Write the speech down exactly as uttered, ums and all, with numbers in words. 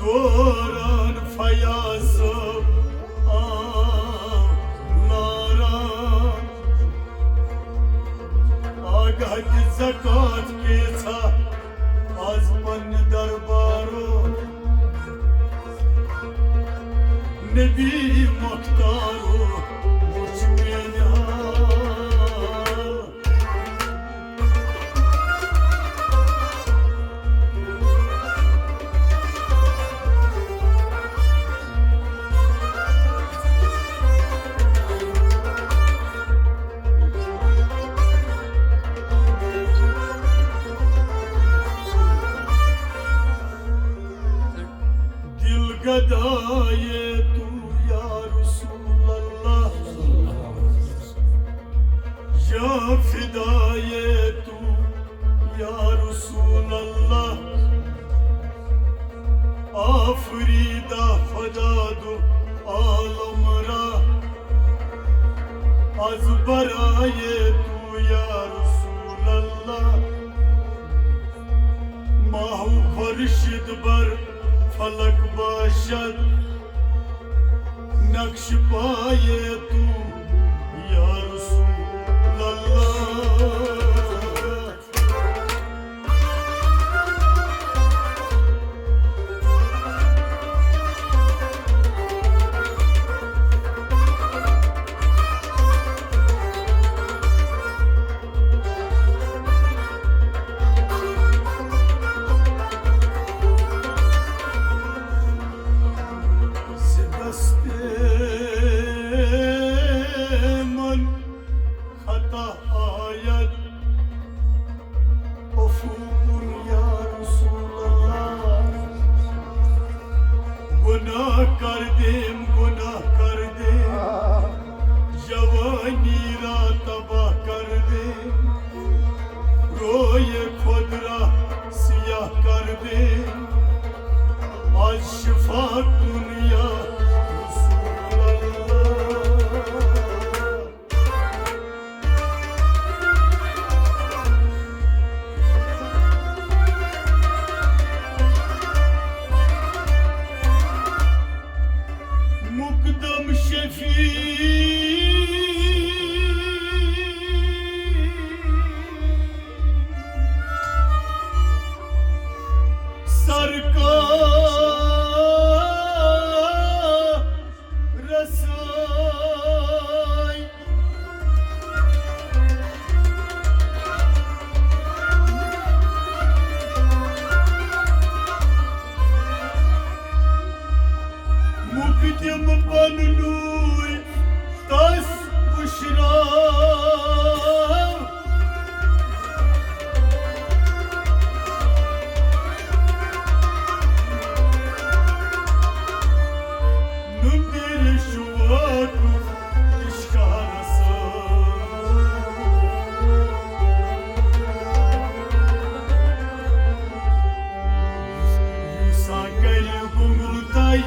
دوران فیاض صٲب آو لاران۔ آگاہ دِ زکوٰۃ کیژھا آز پننہِ دربارو۔ نبی مختارو وُچھ میٲنۍ حال۔ دل گدایے تو یا رسول اللہ، یا فدایے تو یا رسول اللہ، آفریدہ خدا دو عالم را، از برای تو یا رسول اللہ، ماہ و خورشید بر فلک باشد، نقش پای تو یا رسول اللہ۔ ز دست من خطا آید، عفو کن یا رسول اللہ۔ گناہ کردیم، گناہ کردیم، جوانی را تباہ کردیم، روی خود را سیاه کردیم، آج شفا کن یا رسول اللہ۔ مقدم شفیع سرکار رسائی۔ مقدم پننوی تس بشرا۔ نُنٛدٕ رِشوت اِشکارس۔ یُس ہا کرِ گُنٛگرُتاے